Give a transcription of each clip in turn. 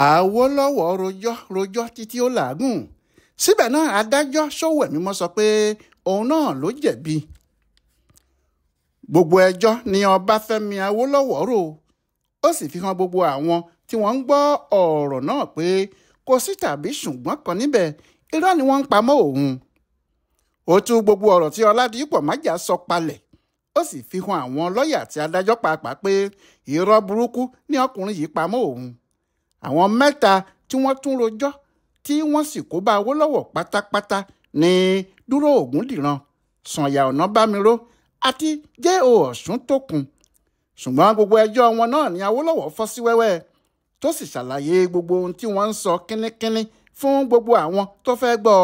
Awólọ́wọ̀ rojọ́ rojọ́ títí ó làágùn. Síbẹ̀ náà adájọ́ Sówẹ́mímọ́ sọ pé òun náà ló jẹ̀bi. Gbogbo ẹjọ́ ni Ọbáfẹ́mi Awólọ́wọ̀ rò, ó sì fi hàn gbogbo àwọn tí wọ́n ń gbọ́ ọ̀rọ̀ náà pé kò sí tàbí ṣùgbọ́n kan níbẹ̀, irọ́ ni wọ́n ń pa mọ́ òun. Ó tú gbogbo ọ̀rọ̀ tí Ọládìpọ̀ Májà sọ palẹ̀, ó sì fi hàn àwọn lọ́ọ̀yà àti adájọ́ pàápàá pé irọ́ burúkú ni ọkùnrin yìí pa mọ́ òun. Àwọn mẹ́ta tí wọ́n tún rojọ́ tí wọ́n sì kó bá Awólọ́wọ̀ pátápátá ní Dúró Ògúndìran, Sànyà Ọ̀nàbámiró àti J.O. Ọ̀ṣúntókun. Ṣùgbọ́n gbogbo ẹjọ́ wọn náà ni Awólọ́wọ̀ fọ́ sí wẹ́wẹ́, tó sì ṣàlàyé gbogbo ohun tí wọ́n ń sọ kínníkínní fún gbogbo àwọn tó fẹ́ gbọ́.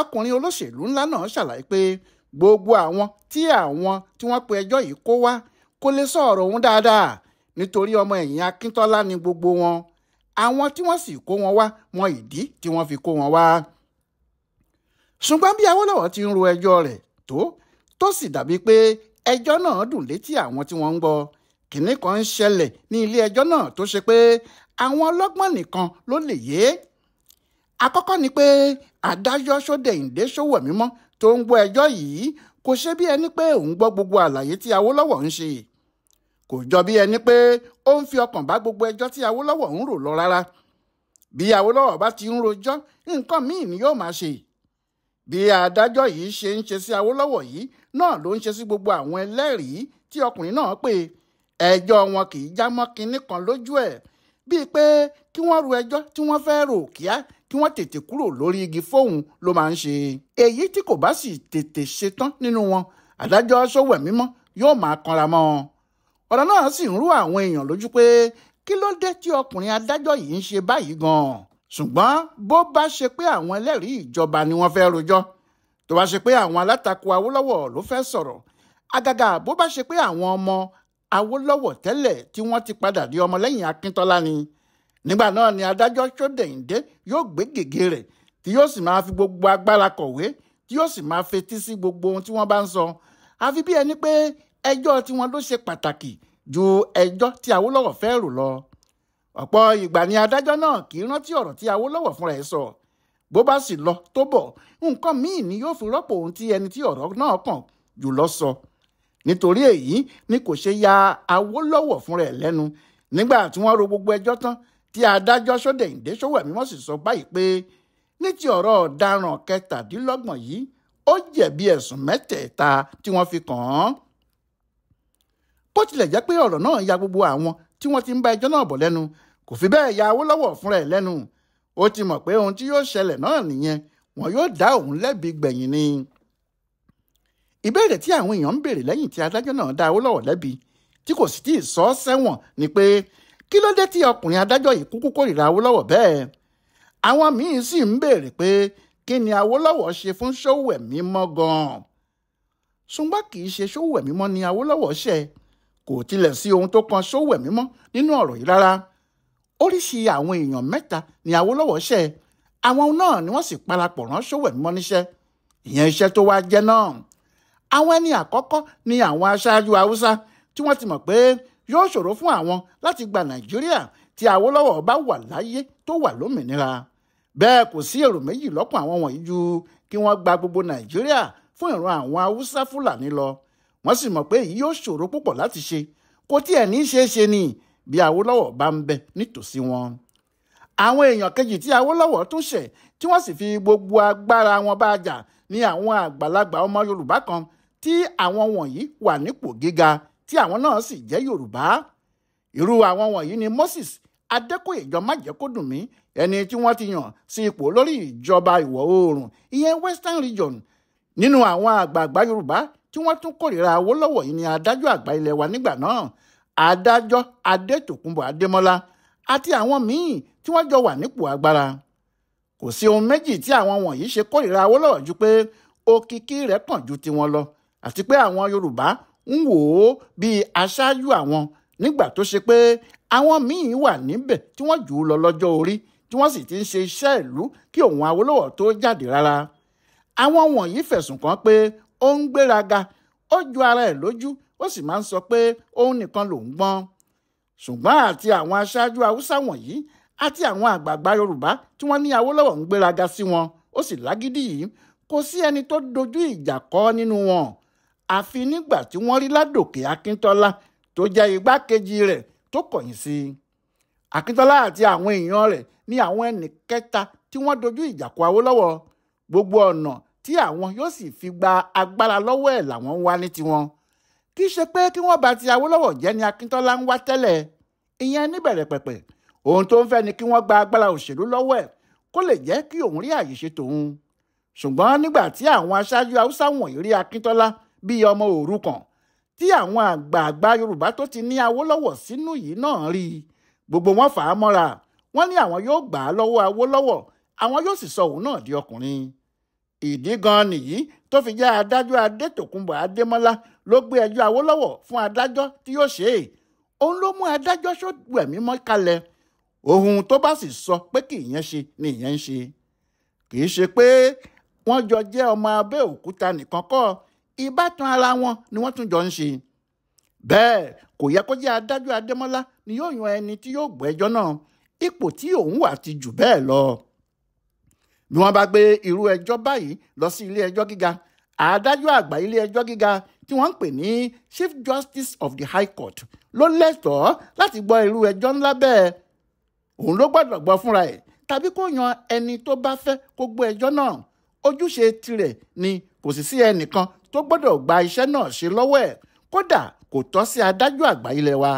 Ọkùnrin olóṣèlú ńlá náà ṣàlàyé pé gbogbo àwọn tí wọ́n pe ẹjọ́ yìí kó wá kó lè sọ ọ̀rọ̀ òun dáadáa nítorí ọmọ ẹ̀yìn Akíntọ́lá ni gbogbo wọn. Àwọn tí wọ́n sì kó wọn wá mọ ìdí tí wọ́n fi kó wọn wá. Ṣùgbọ́n bí Awólọ́wọ̀ ti ń ro ẹjọ́ rẹ̀ tó sì dàbí pé ẹjọ́ náà dùn létí àwọn tí wọ́n ń gbọ́, kìnní kan ń ṣẹlẹ̀ ní ilé ẹjọ́ náà tó ṣe pé àwọn ọlọ́gbọ́n nìkan ló lè yé. Àkọ́kọ́ ni pé adájọ́ Ṣódẹ̀yìndé Sówẹ́mímọ́ tó ń gbọ́ ẹjọ́ yìí kò ṣe bí ẹni pé òun gbọ́ gbogbo àlàyé tí Awólọ́wọ̀ ń ṣe. Kò jọ bí ẹni pé ó ń fi ọkàn bá gbogbo ẹjọ́ tí Awólọ́wọ̀ ń rò lọ rárá. Bí Awólọ́wọ̀ bá ti ń rojọ́, nǹkan míì ni yóò máa ṣe. Bí adájọ́ yìí ṣe ń ṣe sí Awólọ́wọ̀ yìí náà ló ń ṣe sí gbogbo àwọn ẹlẹ́rìí tí ọkùnrin náà pè. Ẹjọ́ wọn kì í já mọ́ kinní kan lójú ẹ̀, bíi pé kí wọ́n ro ẹjọ́ tí wọ́n fẹ́ rò kíá kí wọ́n tètè kúrò lórí igi fóun ló máa ń ṣe. Èyí tí kò bá sì tètè ṣetán nínú wọn, adájọ́ Sówẹ́mímọ́ yóò máa kanra mọ́ wọn. Ọ̀rọ̀ náà sì ń rú àwọn èèyàn lójú pé kí ló dé tí ọkùnrin adájọ́ yìí ń ṣe báyìí gan-an. Ṣùgbọ́n bó bá ṣe pé àwọn ẹlẹ́rìí ìjọba ni wọ́n fẹ́ rojọ́, tó bá ṣe pé àwọn alátakò Awólọ́wọ̀ ló fẹ́ sọ̀rọ̀, àgàgà bó bá ṣe pé àwọn ọmọ Awólọ́wọ̀ tẹ́lẹ̀ tí wọ́n ti padà di ọmọlẹ́yìn Akíntọ́lá ni, nígbà náà ni adájọ́ Ṣódẹ̀yìndé yóò gbé gègé rẹ̀ tí yóò sì máa fi gbogbo agbára kọ̀wé, tí yóò sì máa fetí sí gbogbo ohun tí wọ́n bá ń sọ, àfi bí ẹni pé ẹjọ́ tiwọn ló ṣe pàtàkì ju ẹjọ́ tí Awólọ́wọ̀ fẹ́ rò lọ. Ọ̀pọ̀ ìgbà ni adájọ́ náà kì í rántí ọ̀rọ̀ tí Awólọ́wọ̀ fúnra ẹ̀ sọ. Bó bá sì lọ tó bọ̀, nǹkan míì ni yóò fi rọ́pò ohun tí ẹni tí ọ̀rọ̀ náà kàn jùlọ sọ. Nítorí èyí ni kò ṣe ya Awólọ́wọ̀ fúnra ẹ̀ lẹ́nu nígbà tí wọ́n ro gbogbo ẹjọ́ tán tí adájọ́ Ṣódẹ̀yìndé Sówẹ́mímọ́ sì sọ báyìí pé ní ti ọ̀rọ̀ ọ̀daràn 27 yìí, ó jẹ̀bi ẹ̀sùn mẹ́tẹ̀ẹ̀ta tí wọ́n fi kàn án. Bó tilẹ̀ jẹ́ pé ọ̀rọ̀ náà ya gbogbo àwọn tí wọ́n ti ń bá ẹjọ́ náà bọ̀ lẹ́nu, kò fi bẹ́ẹ̀ ya Awólọ́wọ̀ fúnra ẹ̀ lẹ́nu. Ó ti mọ̀ pé ohun tí yóò ṣẹlẹ̀ náà nìyẹn, wọn yóò dá òun lẹ́bi gbẹ̀yìn ni. Ìbéèrè tí àwọn èèyàn ń béèrè lẹ́yìn tí adájọ́ náà dá Awólọ́wọ̀ lẹ́bi tí kò sì tí ì sọ ọ́ sẹ́wọ̀n ni pé kí ló dé tí ọkùnrin adájọ́ yìí kúkú kórìíra Awólọ́wọ̀ bẹ́ẹ̀? Àwọn míín sì ń béèrè pé kí ni Awólọ́wọ̀ ṣe fún Sówẹ́mímọ́ gan-an? Ṣùgbọ́n kì í ṣe Sówẹ́mímọ́ ni Awólọ́wọ̀ ṣe. Kò tilẹ̀ sí ohun tó kan Sówẹ́mímọ́ nínú ọ̀rọ̀ yìí rárá. Oríṣi àwọn èèyàn mẹ́ta ni Awólọ́wọ̀ ṣẹ̀. Àwọn náà ni wọ́n sì parapọ̀ rán Sówẹ́mímọ́ níṣẹ́. Ìyẹn iṣẹ́ tó wá jẹ́ náà. Àwọn ẹni àkọ́kọ́ ni àwọn aṣáájú Haúsá tí wọ́n ti mọ̀ pé yóò ṣòro fún àwọn láti gba Nàìjíríà tí Awólọ́wọ̀ bá wà láyé tó wà lómìnira. Bẹ́ẹ̀ kò sí èrò méjì lọ́kàn àwọn wọ̀nyí ju kí wọ́n gba gbogbo Nàìjíríà fún ìran àwọn Haúsá Fúlàní lọ. Wọ́n sì mọ̀ pé èyí yóò ṣòro púpọ̀ láti ṣe, kò tiẹ̀ ní í ṣeé ṣe ni bí Awólọ́wọ̀ bá ń bẹ nítòsí wọn. Àwọn èèyàn kejì tí Awólọ́wọ̀ tún ṣẹ̀ tí wọ́n sì fi gbogbo agbára wọn bá jà ní àwọn àgbàlagbà ọmọ Yorùbá kan tí àwọn wọ̀nyí wà nípò gíga tí àwọn náà sì jẹ́ Yorùbá. Irú àwọn wọ̀nyí ni Moses Adékòyèjọ Májẹ̀kódùnmí, ẹni tí wọ́n ti yàn sí ipò lórí ìjọba ìwọ̀ oòrùn ìyẹn Western Region. Nínú àwọn àgbààgbà Yorùbá tí wọ́n tún kórìíra Awólọ́wọ̀ yìí ni adájọ́ àgbà ilẹ̀ wa nígbà náà, adájọ́ Adétòkunbọ̀ Adémọ́lá àti àwọn míì tí wọ́n jọ wà nípò agbára. Kò sí ohun méjì tí àwọn wọ̀nyí ṣe kórìíra Awólọ́wọ̀ ju pé òkìkí rẹ̀ kàn ju tiwọn lọ, àti pé àwọn Yorùbá ń wò ó bíi aṣáájú àwọn nígbà tó ṣe pé àwọn míì wà níbẹ̀ tí wọ́n jù ú lọ lọ́jọ́ orí tí wọ́n sì ti ń ṣe iṣẹ́ ìlú kí òun Awólọ́wọ̀ tó jáde rárá. Àwọn wọ̀nyí fẹ̀sùn kàn pé ó ń gbéraga, ó ju ara ẹ̀ lójú, ó sì máa ń sọ pé òun nìkan lòún gbọ́n. Ṣùgbọ́n àti àwọn aṣáájú Haúsá wọ̀nyí àti àwọn àgbààgbà Yorùbá tí wọ́n ní Awólọ́wọ̀ ń gbéraga sí wọn ó sì lágídí yìí, kò sí ẹni tó dojú ìjà kọ nínú wọn, àfi nígbà tí wọ́n rí Ládòkè Akíntọ́lá tó jẹ́ igbákejì rẹ̀ tó kọ̀yìn sí i. Akíntọ́lá àti àwọn èèyàn rẹ̀ ní àwọn ẹnì kẹta tí wọ́n dojú ìjà kọ Awólọ́wọ̀. Gbogbo ọ̀nà tí àwọn yóò sì fi gba agbára lọ́wọ́ ẹ̀ làwọn ń wá ní tiwọn. Kì í ṣe pé kí wọ́n bá ti Awólọ́wọ̀ jẹ́ ni Akíntọ́lá ń wá tẹ́lẹ̀, ìyẹn níbẹ̀rẹ̀ pẹ̀pẹ̀. Ohun tó ń fẹ́ ni kí wọ́n gba agbára òṣèlú lọ́wọ́ ẹ̀ kó lè jẹ́ kí òun rí àyè ṣe tòun. Ṣùgbọ́n nígbà tí àwọn aṣáájú Haúsá wọ̀nyí rí Akíntọ́lá bíi ọmọ òrukàn, tí àwọn àgbààgbà Yorùbá tó ti ní Awólọ́wọ̀ sínú yìí náà rí i, gbogbo wọn fà á mọ́ra. Wọ́n ní àwọn yóò gbà á lọ́wọ́ Awólọ́wọ̀, àwọn yóò sì sọ òun náà di ọkùnrin. Ìdí gan nìyí tó fi jẹ́ adájọ́ Adétòkunbọ̀ Adémọ́lá ló gbé ẹjọ́ Awólọ́wọ̀ fún adájọ́ tí yóò ṣe é. Òun ló mú adájọ́ Ṣógbẹ̀mímọ́ kalẹ̀. Ohun tó bá sì sọ pé kì ìyẹn ṣe ni ìyẹn ń ṣe. Kì í ṣe pé wọ́n jọ jẹ́ ọmọ Abẹ́òkúta nìkan kọ́, ìbátan ara wọn ni wọ́n tún jọ ń ṣe. Bẹ́ẹ̀ kò yẹ kó jẹ́ adájọ́ Adémọ́lá ni yóò yan ẹni tí yóò gbọ́ ẹjọ́ náà. Ipò tí òun wà ti jù bẹ́ẹ̀ lọ. Bí wọ́n bá gbé irú ẹjọ́ báyìí lọ sí ilé ẹjọ́ gíga, adájọ́ àgbà ilé ẹjọ́ gíga tí wọ́n ń pè ní Chief Justice of the High Court ló lẹ́tọ̀ọ́ láti gbọ́ irú ẹjọ́ ńlá bẹ́ẹ̀. Òun ló gbọ́dọ̀ gbọ́ fúnra ẹ̀ tàbí kó yan ẹni tó bá fẹ́ kó gbọ́ ẹjọ́ náà. Ojúṣe tirẹ̀ ni, kò sì sí ẹnìkan tó gbọ́dọ̀ gba iṣẹ́ náà ṣe lọ́wọ́ ẹ̀, kódà kò tọ́ sí adájọ́ àgbà ilé wa.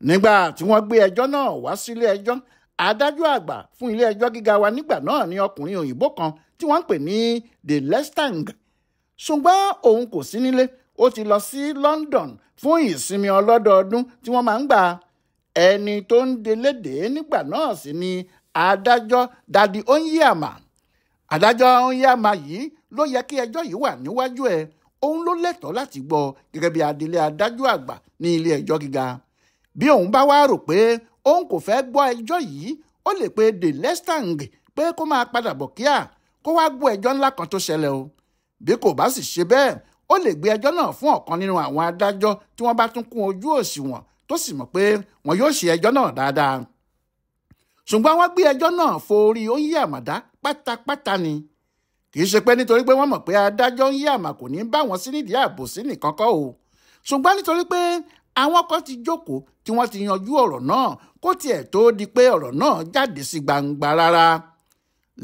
Nígbà tí wọ́n gbé ẹjọ́ náà wá sílé ẹjọ́, adájọ́ àgbà fún ilé ẹjọ́ gíga wa nígbà náà ní ọkùnrin òyìnbó kan tí wọ́n ń pè ní De Lestang. Ṣùgbọ́n òun kò sí nílé, ó ti lọ sí London fún ìsinmi ọlọ́dọọdún tí wọ́n máa ń gbà. Ẹni tó ń delédè nígbà náà sì ni adájọ́ Dadi Onyeama. Adájọ́ Onyeama yìí ló yẹ kí ẹjọ́ yìí wà níwájú ẹ̀. Òun ló lẹ́tọ̀ọ́ láti gbọ́ gẹ́gẹ́ bí adelé adájọ́ àgbà ní ilé ẹjọ́ gíga. Bí òun bá wá rò pé òun kò fẹ́ gbọ́ ẹjọ́ yìí, ó lè pe De Lestang pé kó máa padà bọ̀ kíá, kó wá gbọ́ ẹjọ́ ńlá kan tó ṣẹlẹ̀ o. Bí kò bá sì ṣe bẹ́ẹ̀, ó lè gbé ẹjọ́ náà fún ọ̀kan nínú àwọn adájọ́ tí wọ́n bá tún kún ojú òṣùwọ̀n tó sì mọ̀ pé wọn yóò ṣe ẹjọ́ náà dáadáa. Ṣùgbọ́n wọ́n gbé ẹjọ́ náà forí Onyeama dá pátápátá ni. Kì í ṣe pé nítorí pé wọ́n mọ̀ pé adájọ́ Onyeama kò ní bá wọn sí nídìí àbòsí nìkan kọ́ o, ṣùgbọ́n nítorí pé àwọn kan ti jókòó tí wọ́n ti yanjú ọ̀rọ̀ náà kó tiẹ̀ tó di pé ọ̀rọ̀ náà jáde sí gbangba rárá.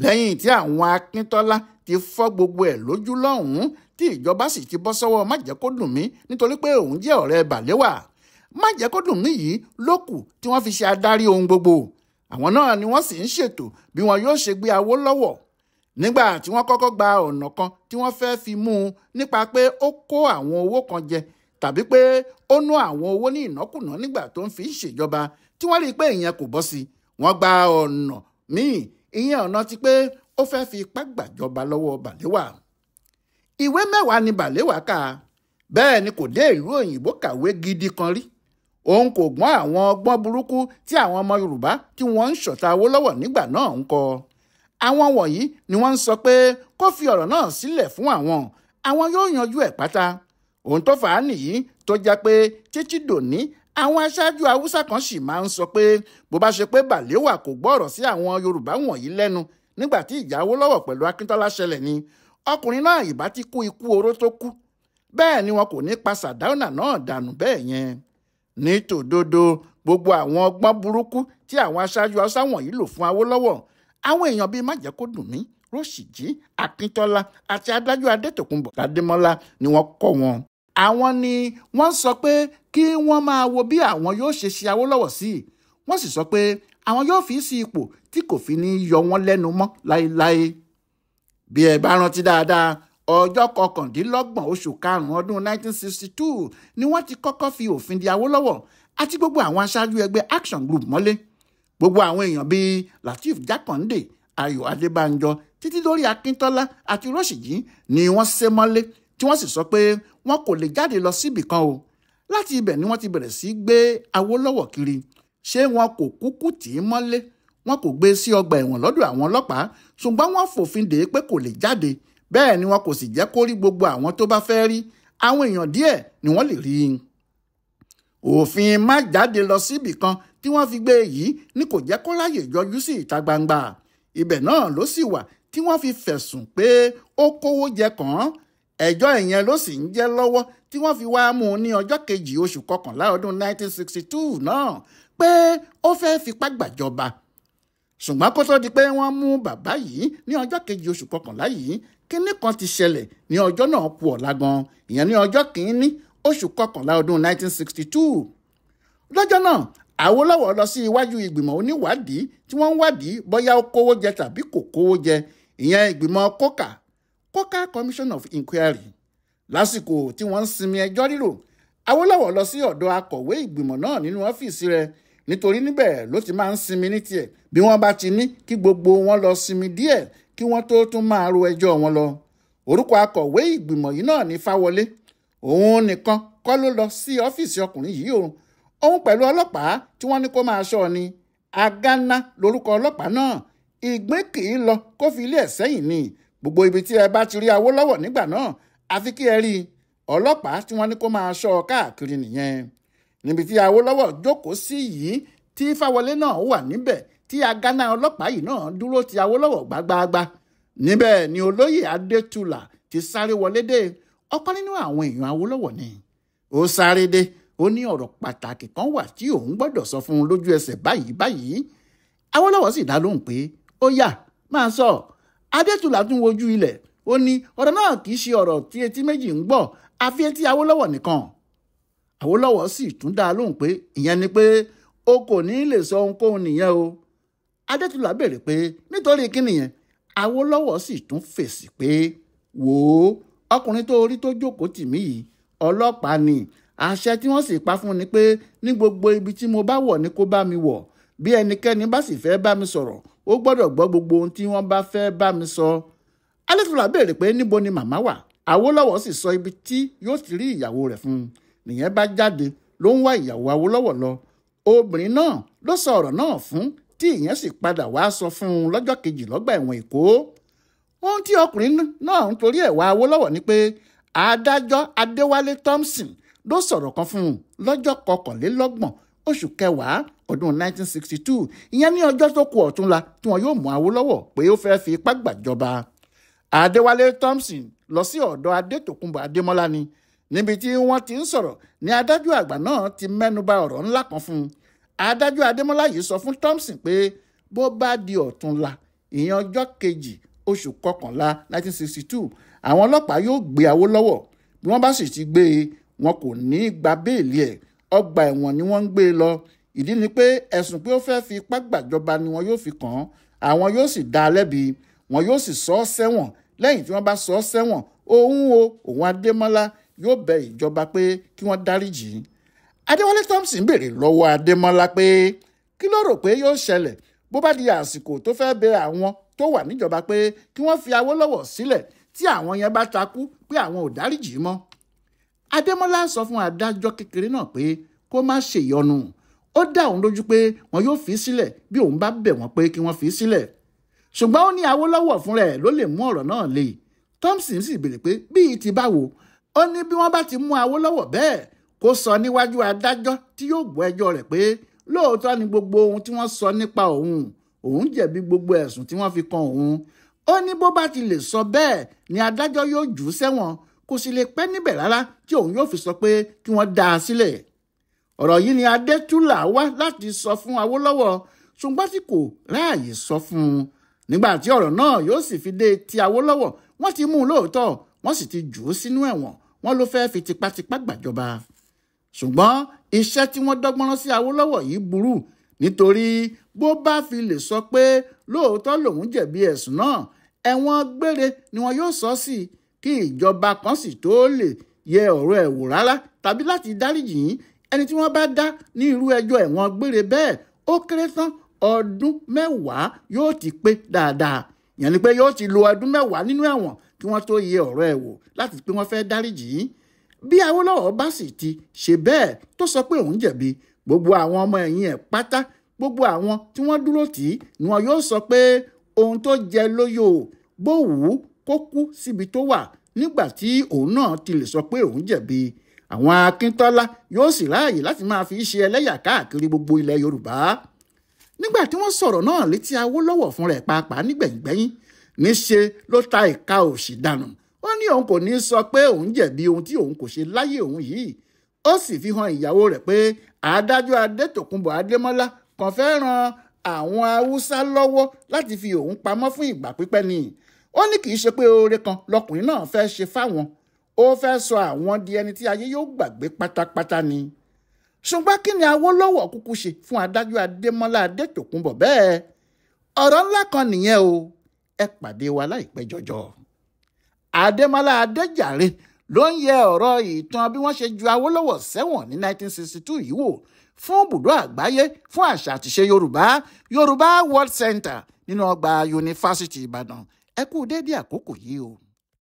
Lẹ́yìn tí àwọn Akíntọ́lá ti fọ́ gbogbo ẹ̀ lójú lọ́hùn-ún tí ìjọba sì ti bọ́ sọ́wọ́ Májẹ̀kódùnmí nítorí pé òun jẹ́ ọ̀rẹ́ Bàléwà. Májẹ̀kódùnmí yìí ló kù tí wọ́n fi ṣe adarí ohun gbogbo. Àwọn náà ni wọ́n sì ń ṣètò bí wọn yóò ṣe gbé Awólọ́wọ̀. Nígbà tí wọ́n kọ́kọ́ gba ọ̀nà kan tí wọ́n fẹ́ fi mú un nípa pé ó kó àwọn owó kan jẹ tàbí pé ó ná àwọn owó ní ìnákùná nígbà tó ń fi ń ṣèjọba, tí wọ́n rí i pé ìyẹn kò bọ́ sí, wọ́n gba ọ̀nà míì, ìyẹn ọ̀nà ti pé ó fẹ́ fi ipá gbàjọba lọ́wọ́ Bàléwà. Ìwé 10 ni Bàléwà kà, bẹ́ẹ̀ ni kò dé ìlú òyìnbó kàwé gidi kan rí. Òun kò gbọ́n àwọn ọgbọ́n burúkú tí àwọn ọmọ Yorùbá tí wọ́n ń ṣọ̀tá Awólọ́wọ̀ nígbà náà ń kọ. Àwọn wọ̀nyí ni wọ́n ń sọ pé kó fi ọ̀rọ̀ náà sílẹ̀ fún àwọn, àwọn yóò yanjú ẹ̀ pátá. Ohun tó fà á nìyí tó jẹ́ pé títí dòní àwọn aṣáájú Haúsá kan sì máa ń sọ pé bó bá ṣe pé Bàléwà kò gbọ́ ọ̀rọ̀ sí àwọn Yorùbá wọ̀nyí lẹ́nu nígbà tí ìjà Awólọ́wọ̀ pẹ̀lú Akíntọ́lá ṣẹlẹ̀ ni, ọkùnrin náà ìbá ti kú ikú oró tó kú. Bẹ́ẹ̀ ni wọn kò ní pa Sàdáúnà náà dànù bẹ́ẹ̀ yẹn. Ní tòdodo, gbogbo àwọn ọgbọ́n burúkú tí àwọn aṣáájú Haúsá wọ̀nyí lò fún Awólọ́wọ̀, àwọn èèyàn bíi Májẹ̀kódùnmí, Róṣìjí, Akíntọ́lá àti adájọ́ Adétòkunbọ̀ Adémọ́lá ni wọ́n kọ́ wọn. Àwọn ni wọ́n sọ pé kí wọ́n máa wo bí àwọn yóò ṣe ṣe Awólọ́wọ̀ sí. Wọ́n sì sọ pé àwọn yóò fi sí ipò tí kò fi ní yọ wọ́n lẹ́nu mọ́ láéláé. Bí ẹ bá rántí dáadáa, ọjọ́ 29 oṣù karùn-ún ọdún 1962 ni wọ́n ti kọ́kọ́ fi òfin di Awólọ́wọ̀ àti gbogbo àwọn aṣáájú ẹgbẹ́ Action Group mọ́lé. Gbogbo àwọn èèyàn bíi Lateef Jákàndé, Ayọ̀ Adébánjọ títí lórí Akíntọ́lá àti Róṣìjí ni wọ́n sé mọ́lé, tí wọ́n sì sọ pé wọn kò lè jáde lọ síbì kan o. Láti ibẹ̀ ni wọ́n ti bẹ̀rẹ̀ sí gbé Awólọ́wọ̀ kiri. Ṣé wọn kò kúkú tì í mọ́lé? Wọn kò gbé sí ọgbà ẹ̀wọ̀n lọ́dọ̀ àwọn ọlọ́pàá, ṣùgbọ́n wọ́n fòfin dè é pé kò lè jáde. Bẹ́ẹ̀ ni wọn kò sì jẹ́ kó rí gbogbo àwọn tó bá fẹ́ rí. Àwọn èèyàn díẹ̀ ni wọ́n lè rí i. Òfin má jáde lọ síbì kan tí wọ́n fi gbé yìí ní kò jẹ́ kó ráyè yọjú sí ìta gbangba. Ibẹ̀ náà ló sì wà tí wọ́n fi fẹ̀sùn pé ó kówó jẹ kàn án. Ẹjọ́ ìyẹn ló sì ń jẹ́ lọ́wọ́ tí wọ́n fi wá mú un ní ọjọ́ kejì oṣù kọkànlá ọdún 1962 náà pé ó fẹ́ fipá gbàjọba. Ṣùgbọ́n kó tó di pé wọ́n mú bàbá yìí ní ọjọ́ kejì oṣù kọkànlá yìí, kínní kan ti ṣẹlẹ̀ ní ọjọ́ náà kù ọ̀la gan, ìyẹn ní ọjọ́ kìíní oṣù kọkànlá ọdún 1962. Lọ́jọ́ náà, Awólọ́wọ̀ lọ sí iwájú ìgbìmọ̀ oníwádìí tí wọ́n ń wádìí bóyá ó kówó jẹ tàbí kò kówó jẹ, ìyẹn ìgbìmọ̀ kókà, Coca Commission of Inquiry. Lásìkò tí wọ́n ń sinmi ẹjọ́ rírò, Awólọ́wọ̀ lọ sí ọ̀dọ̀ akọ̀wé ìgbìmọ̀ náà nínú ọ́fíìsì rẹ̀, nítorí níbẹ̀ ló ti máa ń sinmi ní tiẹ̀ bí wọ́n bá ti ní kí gbogbo wọn lọ sinmi díẹ̀ kí wọ́n tó tún máa ro ẹjọ́ wọn lọ. Orúkọ akọ̀wé ìgbìmọ̀ yìí náà ní Fáwọlé. Òun nìkan kọ́ ló lọ sí ọ́fíìsì ọkùnrin yìí o. Òun pẹ̀lú ọlọ́pàá tí wọ́n ní kó máa ṣọ́ ni. Agánná lorúkọ ọlọ́pàá náà. Ìgbín kì í lọ kó fi ilé ẹ̀ sẹ́yìn ni. Gbogbo ibi tí ẹ bá ti rí Awólọ́wọ̀ nígbà náà, àfi kí ẹ rí ọlọ́pàá tí wọ́n ní kó máa ṣọ́ káàkiri nìyẹn. Níbi tí Awólọ́wọ̀ jókòó sí yìí tí Fáwọlé náà wà níbẹ̀ tí agánná ọlọ́pàá yìí náà dúró ti Awólọ́wọ̀ gbágbáágbá. Níbẹ̀ ni olóyè Adétúlà ti sáré wọlé dé, ọ̀kan nínú àwọn èèyàn Awólọ́wọ̀ ni. Ó sáré dé, ó ní ọ̀rọ̀ pàtàkì kan wà tí òun gbọ́dọ̀ sọ fún un lójú ẹsẹ̀ báyìí báyìí. Awólọ́wọ̀ sì dá lóhùn pé ó yá máa sọ. Adétúlà tún wojú ilẹ̀, ó ní ọ̀rọ̀ náà kì í ṣe ọ̀rọ̀ tí etí méjì ń gbọ́, àfi etí Awólọ́wọ̀ nìkan. Awólọ́wọ̀ sì tún dá lóhùn pé ìyẹn ni pé o kò ní lè sọ ohunkóhun nìyẹn o. Adétúlà béèrè pé nítorí kí nìyẹn? Awólọ́wọ̀ sì tún fèsì pé wò ó, ọkùnrin tó orí tó jókòó tì mí yìí ọlọ́pàá ni. Àṣẹ tí wọ́n sì pa fún ni pé ní gbogbo ibi tí mo bá wọ̀ ni kó bá mi wọ̀. Bí ẹnikẹ́ni bá sì fẹ́ bá mi sọ̀rọ̀, ó gbọ́dọ̀ gbọ́ gbogbo ohun tí wọ́n bá fẹ́ bá mi sọ. Adétúlà béèrè pé níbo ni màmá wà? Awólọ́wọ̀ sì sọ ibi tí yóò ti rí ìyàwó rẹ̀ fún un. Nìyẹn bá jáde ló ń wá ìyàwó Awólọ́wọ̀ lọ. Obìnrin náà ló sọ ọ̀rọ̀ náà fún, tí ìyẹn sì padà wá sọ fún un lọ́jọ́ kejì lọ́gbà ẹ̀wọ̀n Èkó. Ohun tí ọkùnrin náà ń torí ẹ̀ wá Awólọ́wọ̀ ni pé adájọ́ Adéwálé Thompson ló sọ̀rọ̀ kan fún un lọ́jọ́ kọkànlélọ́gbọ̀n oṣù kẹwàá ọdún 1962, ìyẹn ní ọjọ́ tó kù ọ̀túnla tí wọn yóò mú Awólọ́wọ̀ pé ó fẹ́ fi ipá gbàjọba. Adéwálé Thompson lọ sí ọ̀dọ̀ Adétòkunbọ̀ Adémọ́lá ni. Níbi tí wọ́n ti ń sọ̀rọ̀ ni adájọ́ àgbà náà ti mẹ́nuba ọ̀rọ̀ ńlá kan fún un. Adájọ́ Adémọ́lá yìí sọ fún Thompson pé bó bá di ọ̀túnla, ìyẹn ọjọ́ kejì oṣù kọkànlá 1962, àwọn ọlọ́pàá yóò gbé Awólọ́wọ̀. Bí wọ́n bá sì ti gbé e, wọn kò ní í gba béèlì ẹ̀, ọgbà ẹ̀wọ̀n ni wọ́n ń gbé e lọ. Ìdí ni pé ẹ̀sùn pé ó fẹ́ fi ipá gbàjọba ni wọn yóò fi kàn án. Àwọn yóò sì dá a lẹ́bi, wọn yóò sì sọ ọ́ sẹ́wọ̀n. Lẹ́yìn tí wọ́n bá sọ ọ́ sẹ́wọ̀n, òun Adémọ́lá yóò bẹ ìjọba pé kí wọ́n dáríjì. Adéwálé Thompson béèrè lọ́wọ́ Adémọ́lá pé kí ló rò pé yóò ṣẹlẹ̀ bó bá di àsìkò tó fẹ́ bẹ àwọn tó wà níjọba pé kí wọ́n fi Awólọ́wọ̀ sílẹ̀ tí àwọn yẹn bá takú pé àwọn ò dáríjì mọ́. Adémọ́lá sọ fún adájọ́ kékeré náà pé kó má ṣèyọnu. Ó dá òun lójú pé wọn yóò fi sílẹ̀ bí òun bá bẹ̀ wọ́n pé kí wọ́n fi sílẹ̀. Ṣùgbọ́n ó ní Awólọ́wọ̀ fúnra ẹ̀ ló lè mú ọ̀rọ̀ náà le. Thompson sì béèrè pé bíi ti báwo? Ó ní bí wọ́n bá ti mú Awólọ́wọ̀ bẹ́ẹ̀ kó sọ níwájú adájọ́ tí yóò gbọ́ ẹjọ́ rẹ̀ pé lóòótọ́ ni gbogbo ohun tí wọ́n sọ nípa òun, òun jẹ̀bi gbogbo ẹ̀sùn tí wọ́n fi kan òun. Ó ní bó bá ti lè sọ bẹ́ẹ̀ ni adájọ́ yóò jù ú sẹ́wọ̀n, kò sì lè pẹ́ níbẹ̀ rárá tí òun yóò fi sọ pé kí wọ́n dá a sílẹ̀. Ọ̀rọ̀ yìí ni Adétúlà wá láti sọ fún Awólọ́wọ̀, ṣùgbọ́n tí kò ráàyè sọ fún un. Nígbà tí ọ̀rọ̀ náà yóò sì fi dé ti Awólọ́wọ̀, wọ́n ti mú un lóòótọ́, wọ́n sì ti jù ú sínú ẹ̀wọ̀n, wọ́n ló fẹ́ fi tipátipá gbàjọba. Ṣùgbọ́n iṣẹ́ tí wọ́n dọ́gbọ́n rán sí Awólọ́wọ̀ yìí burú, nítorí bó bá fi lè sọ pé lóòótọ́ lòun jẹ̀bi ẹ̀sùn náà, ẹ̀wọ̀n gbére ni wọn yóò sọ sí, kí ìjọba kan sì tó lè yẹ ọ̀rọ̀ ẹ̀ wò rárá tàbí láti dáríjì yín. Ẹni tí wọ́n bá dá ní irú ẹjọ́ ẹ̀wọ̀n gbére bẹ́ẹ̀ ó kéré tán ọdún 10 yóò ti pé dáadáa. Ìyẹn ni pé yóò ti lo ọdún 10 nínú ẹ̀wọ̀n kí wọ́n tó yẹ ọ̀rọ̀ ẹ̀ wò láti pé wọ́n fẹ́ dáríjì yín. Bí Awólọ́wọ̀ bá sì ti ṣe bẹ́ẹ̀ tó sọ pé òun jẹ̀bi, gbogbo àwọn ọmọ ẹ̀yìn ẹ̀ pátá, gbogbo àwọn tí wọ́n dúró tì í ni wọn yóò sọ pé ohun tó jẹ lóyò bó wù ú kó kú síbi tó wà nígbà tí òun náà ti lè sọ pé òun jẹ̀bi. Àwọn Akíntọ́lá yóò sì ráàyè láti máa fi ṣe ẹlẹ́yà káàkiri gbogbo ilẹ̀ Yorùbá. Nígbà tí wọ́n sọ̀rọ̀ náà létí Awólọ́wọ̀ fún rẹ̀ pàápàá nígbẹ̀yìngbẹ́yìn, níṣe ló ta ìka òṣì dànù. Ó ní òun kò ní sọ pé òun jẹ̀bi ohun tí òun kò ṣe láyé òun yìí. Ó sì fi hàn ìyàwó rẹ̀ pé adájọ́ Adétòkunbọ̀ Adémọ́lá kàn fẹ́ ran àwọn Haúsá lọ́wọ́ láti fi òun pamọ́ fún ìgbà pípẹ́ ni. Ó ní kì í ṣe pé oore kan lọkùnrin náà fẹ́ ṣe fáwọn, ó fẹ́ sọ àwọn di ẹni tí ayé yóò gbàgbé pátápátá ni. Ṣùgbọ́n kí ni Awólọ́wọ̀ kúkú ṣe fún adájọ́ Adémọ́lá Adétòkunbọ̀ bẹ́ẹ̀? Ọ̀rọ̀ ńlá kan nìyẹn o. Ẹ pàdé wa láìpẹ́ jọjọ. Adémọ́lá Adéjàre ló ń yẹ ọ̀rọ̀ ìtàn bí wọ́n ṣe ju Awólọ́wọ̀ sẹ́wọ̀n ní 1962 yìí wò fún bùdó àgbáyé fún àṣà àtìṣe Yorùbá, Yorùbá World Center nínú ọgbà Yunifásítì Ìbàdàn. Ẹ kú déédéé àkókò yìí o.